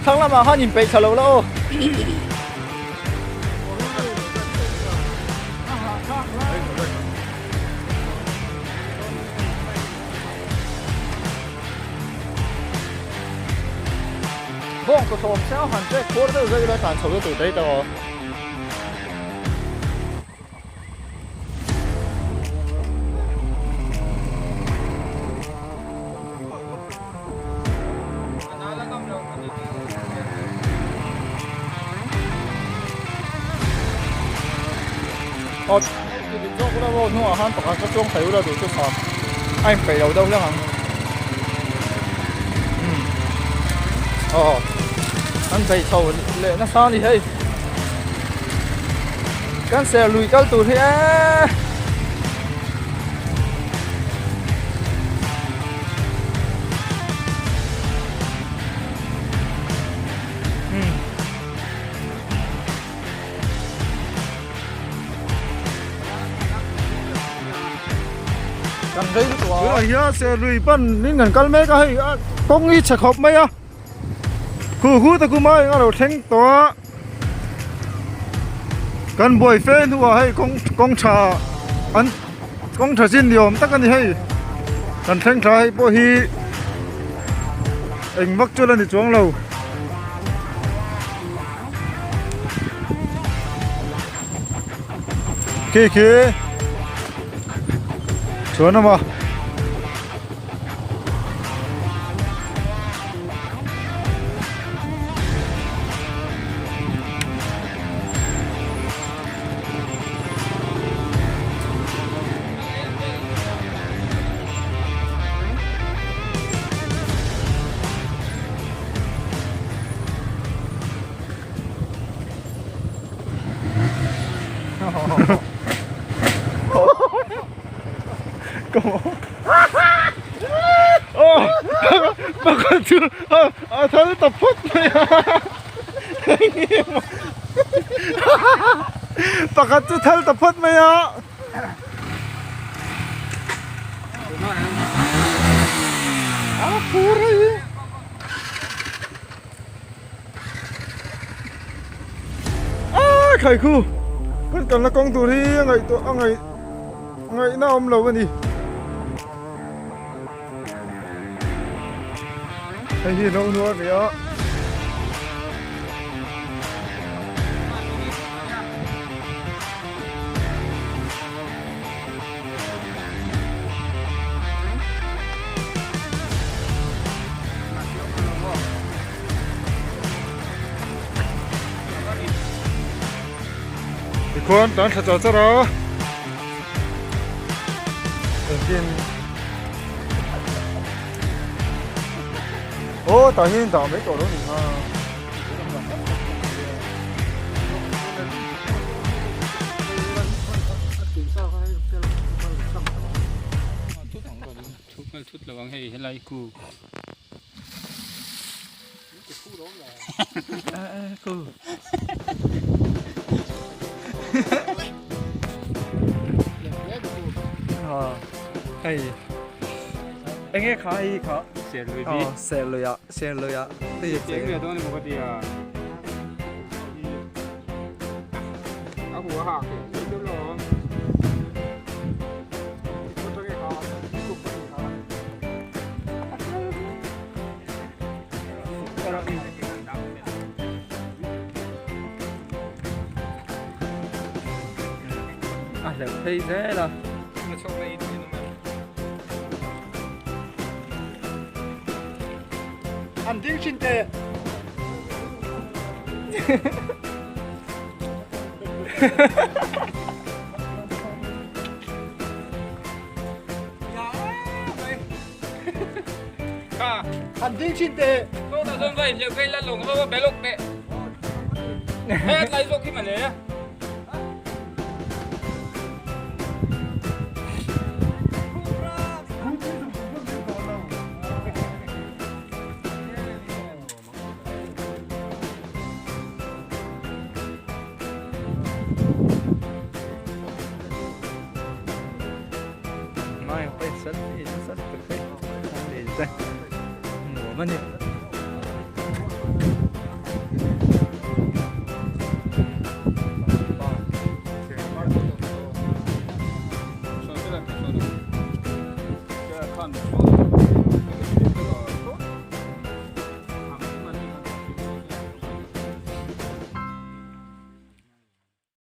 Thlang lamah khan inpeih thla lo la aw. Bawng tawthlawm chiang han trek khuar deuh zeuh ila tlan chho na tur daih tawh aw. Aw zawk ula aw hnungah khan pakhat ka chuang thei ula duh chu sa a inpeih lo deuh hleng ang aw an beih chho leh nasa a ni hei kan ser lui kal tur hi eee. Kan rei lutuk a. Tunah hian Serlui pan in kan kal mek a hei a kawng hi chhe khawp mai a khu khu te kuma eng a lo thleng tawh a kan buai fe hnuah hei kawng kawng tha an kawng tha chin ni awm tak a ni hei kan thleng tha hei pawh hi eng vak chu la ni chuang lo. Khi khi chuan awm a. Aw pakhat chu a thal ta phawt mai a pakhat chu thal ta phawt mai a. A phur hei. A khai khu kan kalna kawng tur hi a ngaihtuah a ngaih ngaihna awm lo a ni hei hi lo nuar ve a. Tikhuan tan thla char char a engtin aw tah hian dah mai tawh lo ni kha. Thut lo ang hei helai ku. Hei enge kha hei kha Serlui bi Serlui ah Serlui ah te cheng ve dawn emaw ka ti a a hua ha ke chu lo A hleuh phei zel a. An ding thin te. An ding thin te. Mai pai sat e sat te pai. Nuam a ni.